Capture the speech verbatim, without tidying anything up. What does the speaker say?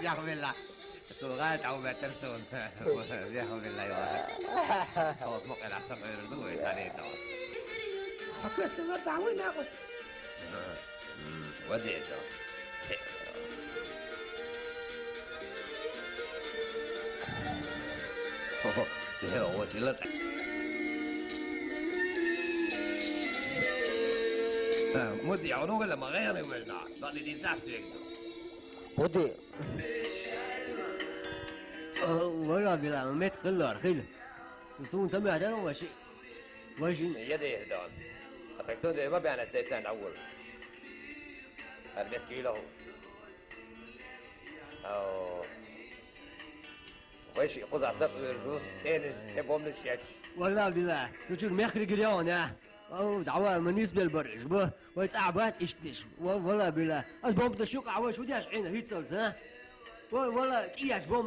Яхвилла. Сугай тау бетер сун. Яхвилла, йо. Тос мокъера сакъ өрдү, ой, сането. Хакер тумар давай нагос. М, вот это. Хо-хо, вот сила. Мут я, ну, гала магаяна вэлна. Да, не диза сюэгдо. Буди. Вара била мет кыллар хил. Сун самя дар ваши. Ваши. Я дер дан. Асак цо дер ба бяна сецан авул. Арбет кило. Ау. Ваши куза сак өржу. Тениш те бомниш яч. Вала била. Чучур мехри гиряона. Ау, дава манис бел бариш бу. Вай цабат иштиш. Ва-, вала била. Аз бомб да шук авай шудяш ин хицал за. Ва-, вала кияш бомб.